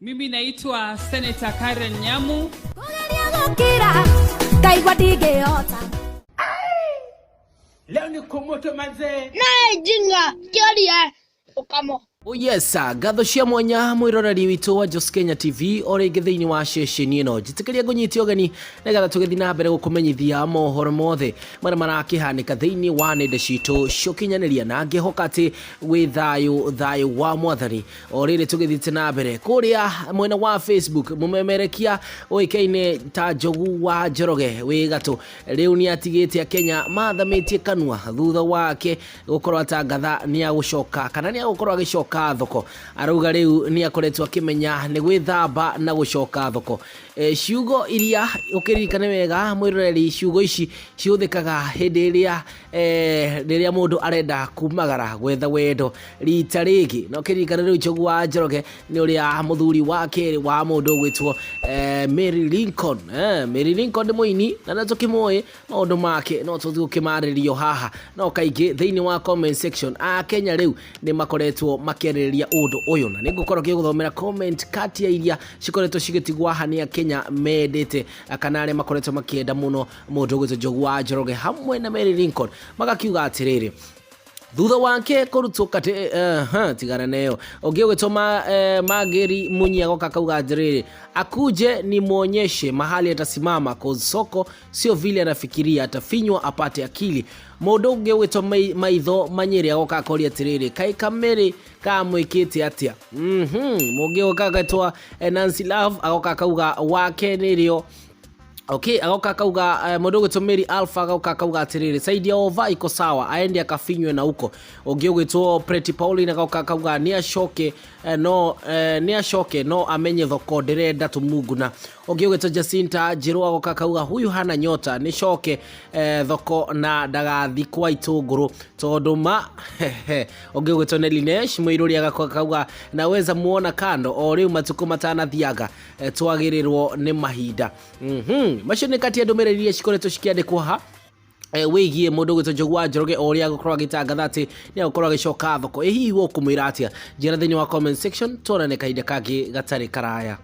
Mimi naitwa Senator Karen Nyamu. Kũgeria gũkira ngaigua ndingĩhota. Leo ni kumoto manzee. Nae jinga kĩoria ũkamo. Oh yes, ngatho cia mwanya mwĩroreri witũ wa Jos Kenya TV o rĩngĩ thĩinĩ wa ceceni ĩno. Njĩtĩkĩria ngũnyite ũgeni nĩgetha tũgĩthiĩ na mbere gũkũmenyithia mohoro mothe marĩa marakĩhanĩka thĩinĩ wa nenda citũ cia ũkinyanĩria, na ngĩhoka atĩ wĩ thayũ thayũ wa mwathani. O rĩrĩ tũgĩthiĩte na mbere kũrĩa mwena wa Facebook, mũmemerekia ũĩkaine ta Njogu wa Njoroge wĩ gatũ rĩu nĩ atigĩte Akenya mathamĩtie kanua thutha wake gũkorwo atangatha nĩ agũcoka kana nĩ agũkorwo agĩcoka thoko. Arauga rĩu nĩ akoretwo akĩmenya nĩ gwĩthamba na gũcoka thoko. Ciugo iria ũkĩririkane wega mwĩroreri, ciugo ici cihũthĩkaga hĩndĩ ĩrĩa rĩrĩa mũndũ arenda kumagara gwetha wendo rita rĩngĩ. Na ũkĩririkane rĩu Njogu wa Njoroge nĩ ũrĩa mũthuri wa kerĩ wa mũndũ ũgwĩtwo Mary Lincoln. Mary Lincoln nĩ mũini na nĩ tũkĩmũĩ maũndũ make, no tũthiĩ gũkĩmarĩrio haha. No kaingĩ thĩinĩ wa comment section Akenya rĩu nĩ makoretwo makĩarĩrĩria ũndũ ũyũ, na nĩ ngũkorwo ngĩgũthomera comment kati ya iria cikoretwo cigĩtigwo haha nĩ Akenya mendete kana arĩa makoretwo makĩenda mũno mũndũ ũgwĩtwo Njogu wa Njoroge hamwe na Mary Lincoln, magakiuga atĩrĩrĩ thutha wake kũrutwo katĩ. Tigana neyo. Ũngĩ ũgĩtwo Mageri Munyi agoka akauga atĩrĩrĩ, akuje nimwonyeshe mahali atasimama, cause soko sio vile anafikiria, atafinywa apate akili. Mũndũ ũngĩ ũgĩtwo Maitho Manyĩrĩ agoka akoria atĩrĩrĩ, kaĩ kamĩrĩ kamwĩkĩte atĩa? Mũngĩ ũgoka agetwo Nancy Love agoka akauga wake nĩrĩo. Okay, agoka akauga mũndũ ũgwĩtwo Mary Alpha agoka akauga atĩrĩrĩ, side ya ova iko sawa, aende akafinywe na huko. Ũngĩ ũgwĩtwo Pretty Pauline agoka akauga nĩ acoke no nĩ acoke no amenye thoko ndĩrenda tũmunguna. Ũngĩ ũgwĩtwo Jacinta Njerũ agoka akauga huyu hana nyota, nĩ coke thoko na ndagathi kwa itũngũrũ tondũ ma. Ũngĩ ũgwĩtwo Nelinesh Mũirũri agoka akauga naweza muona kando o rĩu matukũ matanathianga, twagĩrĩrwo nĩ mahinda. Macio nĩ kati ya ndũmĩrĩri iria cikoretwo cikĩandĩkwo ha wĩgiĩ mũndũ ũgwĩtwo Njogu wa Njoroge o ũrĩa agũkorwo agĩtangatha atĩ nĩ agũkorwo agĩcoka thoko. Ĩ hihi we ũkũmwĩra atĩa? Njĩra thĩinĩ wa comment section, tuonane kahinda kangĩ gatarĩ karaya.